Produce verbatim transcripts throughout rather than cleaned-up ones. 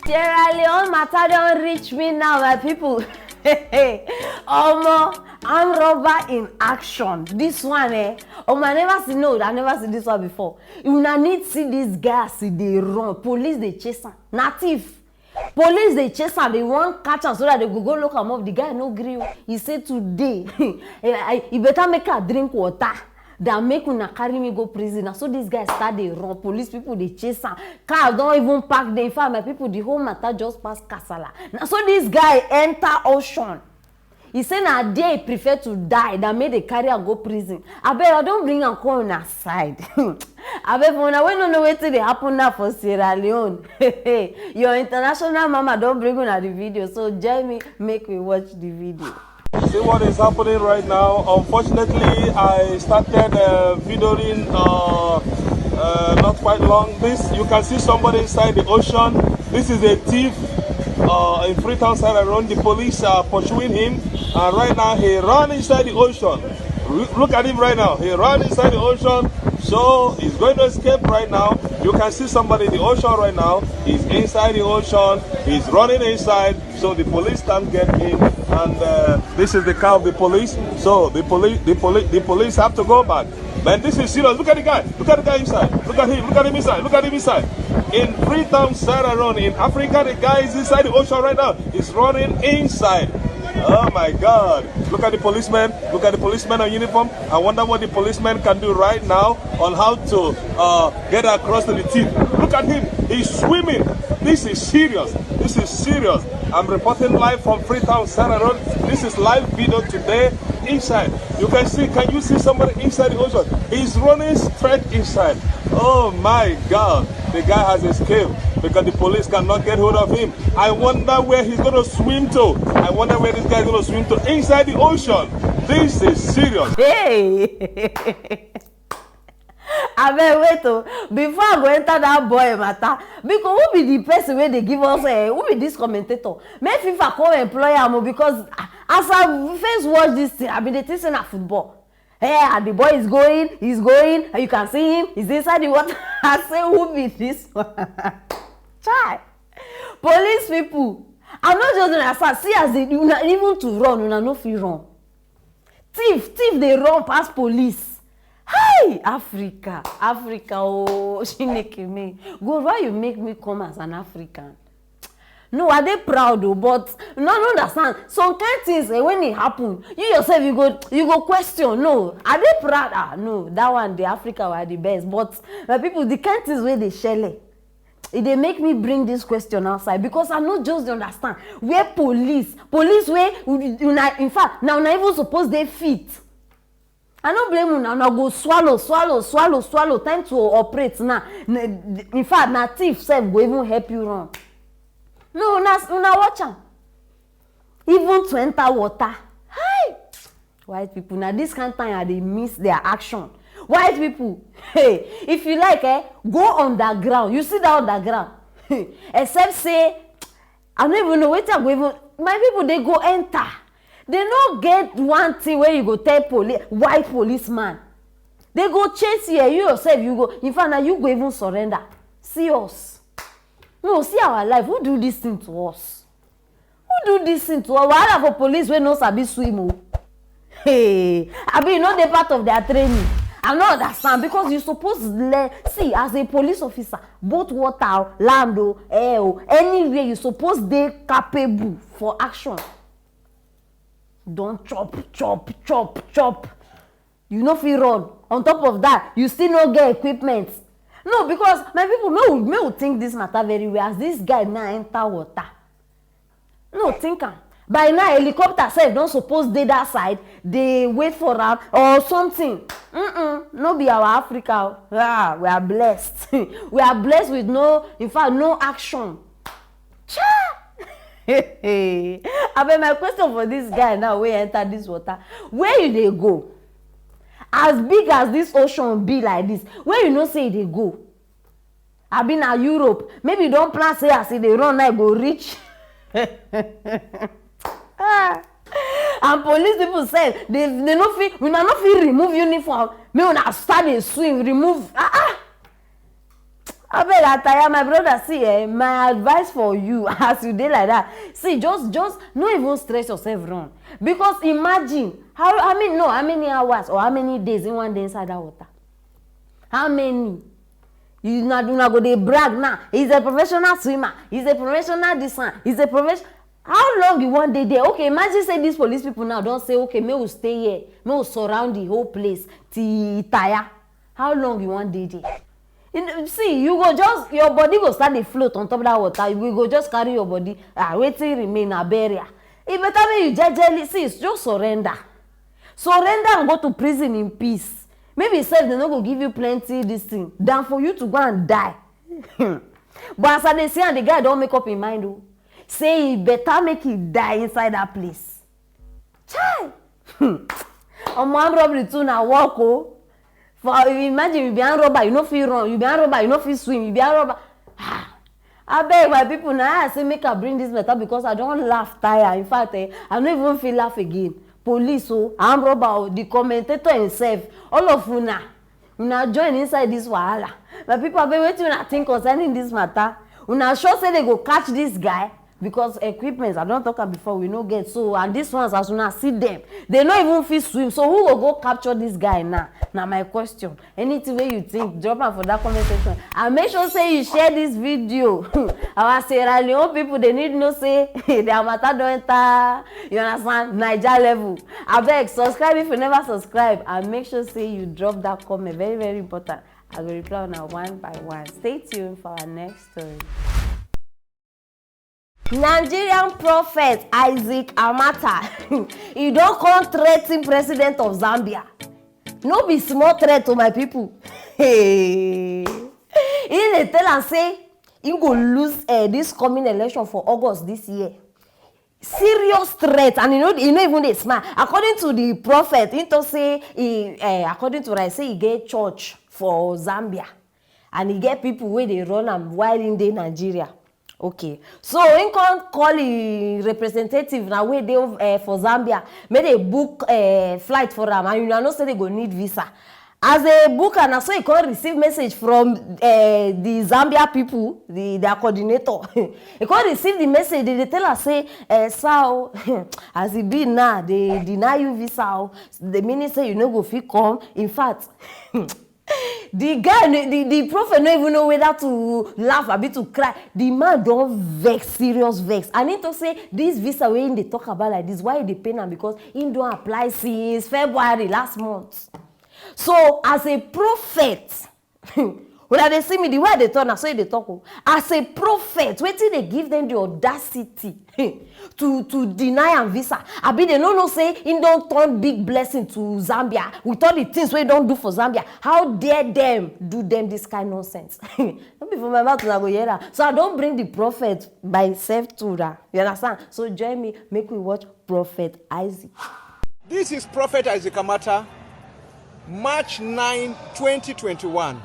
Sierra Leone matter don reach me now, my people. Omo, armed robber in action. This one, eh? Omo, I never see, no, I never see this one before. Una need see this guy as he dey run. Police dey chase am. Na thief. Police dey chase am. They wan catch am so that they go go lock am up. The guy no gree o. He say today, eh, I, e better make I drink water than make una carry me go prison. Na so this guy start dey run. Police people dey chase am. Cars don even park there. In fact, my people, the whole matter just pass kasala. Na so this guy enter ocean. He say na there he prefer to die than make they carry am go prison. Abeg, I don bring am come una side. Abeg, for una wey no know wetin dey happen now for Sierra Leone, your international mama don bring una the video. So join me, make we watch the video. See what is happening right now. Unfortunately, I started uh, videoing uh, uh, not quite long. This, you can see somebody inside the ocean. This is a thief uh, in Freetown, Sierra Leone. The police are pursuing him, and right now he ran inside the ocean. Look at him right now. He ran inside the ocean, so he's going to escape right now. You can see somebody in the ocean right now. He's inside the ocean. He's running inside. So the police can't get him, and uh, this is the car of the police. So the police, the police, the police have to go back. Man, this is serious. Look at the guy. Look at the guy inside. Look at him. Look at him inside. Look at him inside. In Freetown, Sierra Leone, in Africa, the guy is inside the ocean right now. He's running inside. Oh my God! Look at the policeman. Look at the policeman on uniform. I wonder what the policeman can do right now on how to uh, get across to the team. Look at him. He's swimming. This is serious. This is serious. I'm reporting live from Freetown, Sierra Leone. This is live video today inside. You can see, can you see somebody inside the ocean? He's running straight inside. Oh my God. The guy has escaped because the police cannot get hold of him. I wonder where he's going to swim to. I wonder where this guy is going to swim to inside the ocean. This is serious. Hey! Abeg, wait o, before I go enter that boy matter, because who be the person wey dey give us, eh, who be this commentator? Make FIFA come employ am o, because ah, as I first watch this thing, I bin dey think say na football. Eh, and the boy is going, he's going, and you can see him, he's inside the water. I say, who be this one? Chai! Police people, I no just understand. See as they, una, even to run, una no fit run. Thief, thief dey run pass police. Hi, Africa, Africa, oh, Chineke me. God, why you make me come as an African? No, I dey proud o, but no, no understand. Some kind things, eh, when e happen, you yourself, you go, you go question. No, I dey proud. Ah, no, that one, the Africa were the best. But my people, the kind things wey dey shele, e dey make me bring this question outside, because I no just dey understand where police, police wey una, in fact, na una even suppose dey fit. I no blame una, una go swallow, swallow, swallow, swallow. Time to operate now. N-, in fact, na thief sef go even help you run. No, una, una watch am. Even to enter water. Hi! White people, na this kind time I dey miss their action. White people, hey, if you like, eh, go underground. You see that underground? Except say, I no even know wetin I go even, my people, they go enter. They no get one thing where you go tell police, white policeman. They go chase you, eh, you yourself, you go, in fact, now you go even surrender. See us. No, see our life. Who do this thing to us? Who do this thing to us? Wahala for police wey no sabi swim o. Hey, abi e no dey part of their training? I no understand, because you suppose learn. See, as a police officer, both water o, land o, air o, anywhere, you suppose dey capable for action. Don chop, chop, chop, chop. You no fit run. On top of that, you still no get equipment. No, because my people, make we, make we think this matter very well. As this guy now enter water, no, think am. By now, helicopter sef don suppose dey that side, dey wait for am or something. Mm-mm, no be our Africa o. Ah, we are blessed. We are blessed with no, in fact, no action. Cha! Abeg, my question for this guy now wey enter this water, where you dey go? As big as this ocean be like this, where you know say e dey go? Abi na Europe? Maybe you don plan say as e dey run now, e go reach. Ah. And police people sef, they, they no fit, una no fit remove uniform, make una start dey swim, remove. Ah, ah. Abeg, Ataya, my brother, see, eh, my advice for you, as you dey like that, see, just, just no even stress yourself run. Because imagine, how, how many, no, how many hours or how many days he wan dey inside that water? How many? You na, una go dey brag now. He's a professional swimmer. He's a professional this one. He's a profession. How long you wan dey there? Okay, imagine say these police people now don say, "Okay, make we stay here, make we surround the whole place till e tire." How long you wan dey there? You know, see, you go just, your body go start dey float on top that water. You go just carry your body. Ah, wetin remain na burial. E better make you jejely, see, just surrender. Surrender and go to prison in peace. Maybe sef dem no go give you plenty this thing than for you to go and die. But as I dey see am, the guy don make up him mind o, say e better make e die inside that place. Chai! Omo, armed robbery too na work o. For, imagine, you be armed robber, you no fit run. You be armed robber, you no fit swim. You be armed robber. Ah, abeg, my people, na I say make I bring this matter because I don laugh tire. In fact, eh, I no even fit laugh again. Police o, armed robber o, the commentator himself, all of una, una join inside this wahala. My people, abeg, wetin una think concerning this matter? Una sure say dem go catch this guy? Because equipment, I don talk am before, we no get. So, and these ones, as una see them, they no even fit swim. So who go go capture this guy now? Na my question. Anything wey you think, drop am for that comment section. And make sure say you share this video. Our Sierra Leone people, they need know say their matter don enter, you understand, Naija level. Abeg, subscribe if you never subscribe, and make sure say you drop that comment. Very, very important. I go reply una one by one. Stay tuned for our next story. Nigerian prophet Isaac Amata, he don come threaten president of Zambia. No be small threat to my people. Hey. He dey tell am say he go lose, eh, this coming election for August this year. Serious threat, and he no, he no even dey smile. According to the prophet, he talk say he, eh, according to am, say he get church for Zambia, and he get people wey dey run am while he dey Nigeria. Okay, so he come call him representative na wey dey, eh, for Zambia, make dem book, eh, flight for am, and una know say dem go need visa. As dem book am, na so he come receive message from, eh, the Zambia people, the, their coordinator. He come receive the message, dem dey tell am say, eh, "Sir o, as e be now, dem deny you visa o. The meaning say you no go fit come. In fact," the guy, no, the, the prophet no even know whether to laugh abi to cry. The man don vex, serious vex. And he talk say this visa wey he dey talk about like this, why e dey pain am? Because he don apply since February last month. So, as a prophet, una dey see me, the way I dey talk, na so I dey talk o. As a prophet, wetin dey give them the audacity to, to deny am visa? Abi dem no know say he don turn big blessing to Zambia with all the things wey he don do for Zambia? How dare them do them this kind nonsense? No be for my mouth una go hear am. So I don bring the prophet myself to una. You understand? So join me, make we watch Prophet Isaac. This is Prophet Isaac Amata, March nine, twenty twenty-one.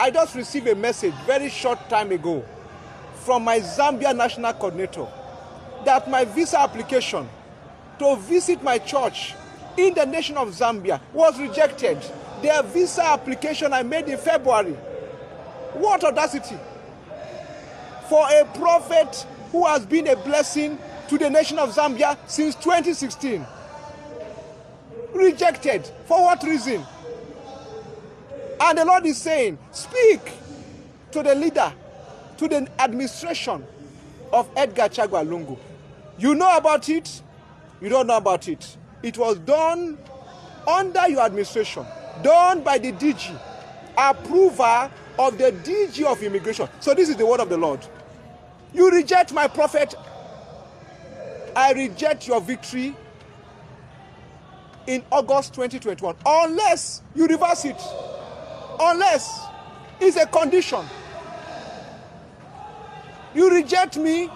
I just received a message very short time ago from my Zambia national coordinator that my visa application to visit my church in the nation of Zambia was rejected. The visa application I made in February. What audacity for a prophet who has been a blessing to the nation of Zambia since twenty sixteen. Rejected. For what reason? And the Lord is saying, "Speak to the leader, to the administration of Edgar Chagwa Lungu. You know about it, you don't know about it. It was done under your administration, done by the D G, approval of the D G of immigration." So this is the word of the Lord. You reject my prophet, I reject your victory in August twenty twenty-one, unless you reverse it. Unless it's a condition. You reject me,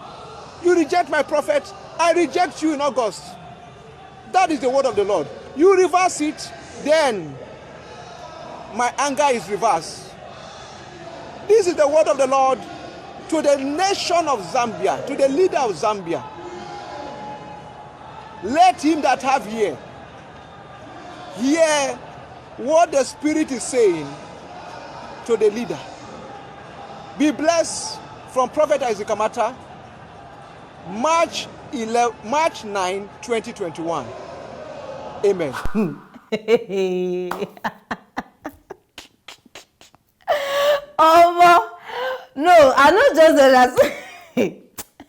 you reject my prophet, I reject you in August. That is the word of the Lord. You reverse it, then my anger is reversed. This is the word of the Lord to the nation of Zambia, to the leader of Zambia. Let him that have ear hear what the Spirit is saying to the leader. Be blessed from Prophet Isaac Amata, March eleven, March nine, twenty twenty-one. Amen. Omo, no, I no just understand.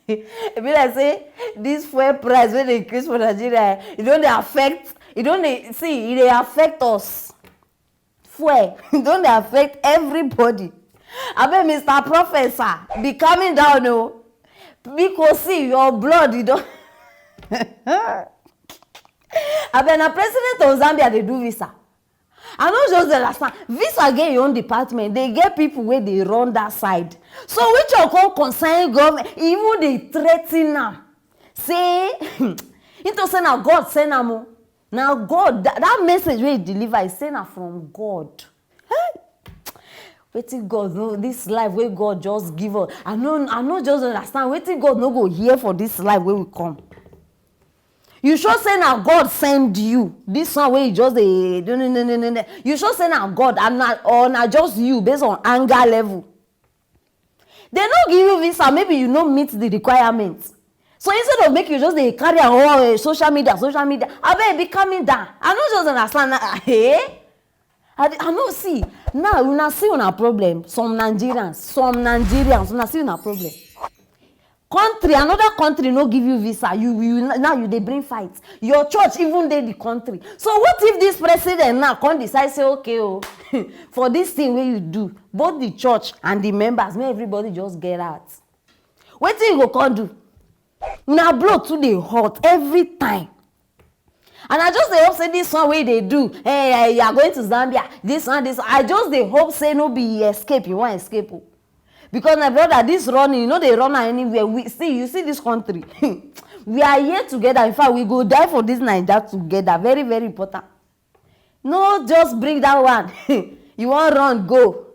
E be like say this fuel price wey dey increase for Nigeria, e don dey affect, e don dey, see, e dey affect us. Fuel, e don dey affect everybody. Abeg, Mister Professor, be calming down o. Biko, see, your blood, e don. Abeg, na president of Zambia dey do visa. I no just dey understand. Visa get im own department, dey get people wey dey run that side. So which one come concern government? E even dey threaten am. Say, him talk say na God send am o. Na God, that, that message wey e deliver, e say na from God. Hey! Wetin God no, this life wey God just give us, I no, I no just understand wetin God no go hear for this life wey we come. You sure say na God send you? This one wey you just dey, no, no, no, no, no, no. You sure say na God and na, or na just you based on anger level? They no give you visa, maybe you no meet the requirements. So instead of make you just dey carry am all, eh, social media, social media, abeg, be calming down. I no just understand na, eh? I, dey- I no see. Now una see una problem. Some Nigerians, some Nigerians, una see una problem. Country, another country no give you visa. You, you now you dey bring fight. Your church even dey the country. So what if this president now come decide say, okay o, for this thing wey you do, both the church and the members, make everybody just get out. Wetin you go come do? Una blow too dey hot every time. And I just dey hope say this one wey dey do, hey, you are going to Zambia, this one, this one. I just dey hope say no be escape you wan escape o. Because my brother, this running, you no dey run am anywhere. We see, you see this country. We are here together. In fact, we go die for this Naija together. Very, very important. No just bring that one. You wan run go.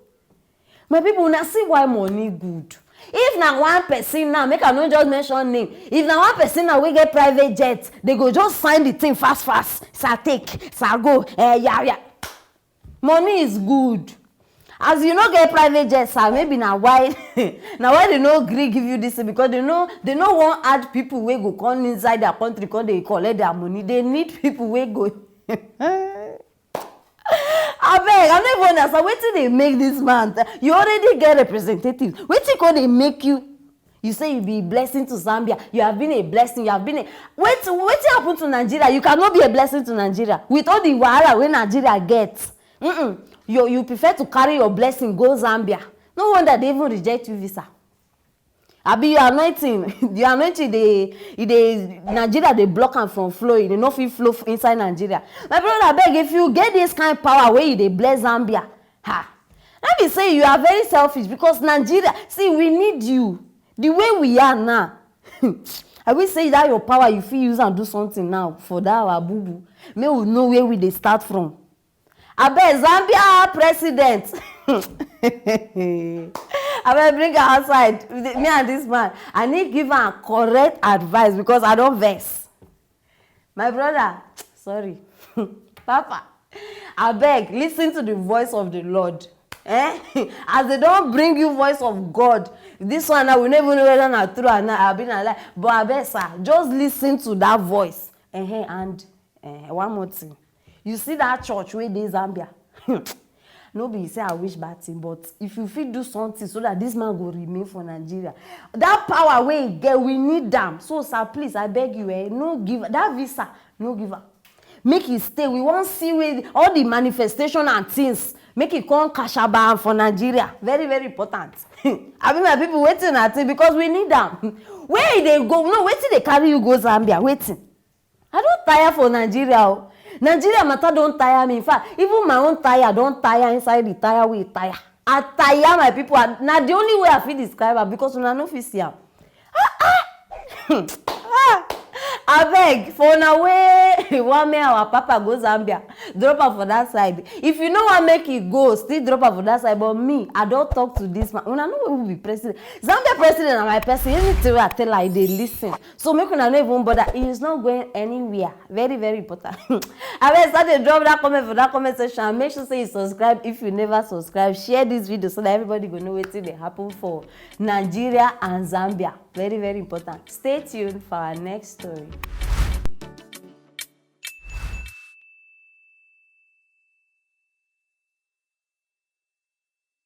My people, una see why money good. If na one person now, make I no just mention name. If na one person now wey get private jet, they go just sign the thing fast fast. Sir, take, sir, go. Eh, yeah, yeah. Money is good. As you no get private jet, sir, maybe na why na why they no gree give you this thing, because they no, they no wan add people wey go come inside their country come dey collect their money. They need people wey go. Abeg, I no even understand wetin dey make this man. You already get representative. Wetin come dey make you? You say you be blessing to Zambia. You have been a blessing. You have been a, wait, wetin happen to Nigeria? You cannot be a blessing to Nigeria with all the wahala wey Nigeria get. Mm-mm. You, you prefer to carry your blessing go Zambia. No wonder they even reject you visa. Abi your anointing, the anointing dey, e dey, Nigeria dey block am from flowing. E no fit flow f- inside Nigeria. My brother, abeg, if you get this kind power wey you dey bless Zambia, ha, no be say you are very selfish, because Nigeria, see, we need you the way we are now. I wish say that your power you fit use am do something now for that our boo boo. Make we know where we dey start from. Abeg, Zambia president. Abeg, bring am outside. Me and this man, I need give am correct advice because I don vex. My brother, sorry. Papa, abeg, listen to the voice of the Lord. Eh? As they don bring you voice of God, this one now, we no even know whether na true or na abi na lie. But abeg, sir, just listen to that voice. Eh, and, eh, one more thing. You see that church wey dey Zambia? No be say I wish bad thing, but if you fit do something so that this man go remain for Nigeria, that power wey he get, we need am. So, sir, please, I beg you, eh, no give that visa, no give am. Make e stay. We wan see wey all the manifestation and things. Make e come kashaba am for Nigeria. Very, very important. Abi, my people, wetin una think? Because we need am. Where e dey go? No, wetin dey carry you go Zambia? Wetin? I don tire for Nigeria o. Nigeria matter don tire me. In fact, even my own tire don tire inside the tire wey e tire. I tire, my people. I, na the only way I fit describe am, because una no fit see am. Ah, ah! Ah! Abeg, for una wey wan make our papa go Zambia, drop am for that side. If you no wan make e go, still drop am for that side. But me, I don talk to this man. Una know who be president? Zambia president na my person. Anything wey I tell her, e dey listen. So make una no even bother. He is not going anywhere. Very, very important. Abeg, start dey drop that comment for that comment section, and make sure say you subscribe if you never subscribe. Share this video so that everybody go know wetin dey happen for Nigeria and Zambia. Very, very important. Stay tuned for our next story.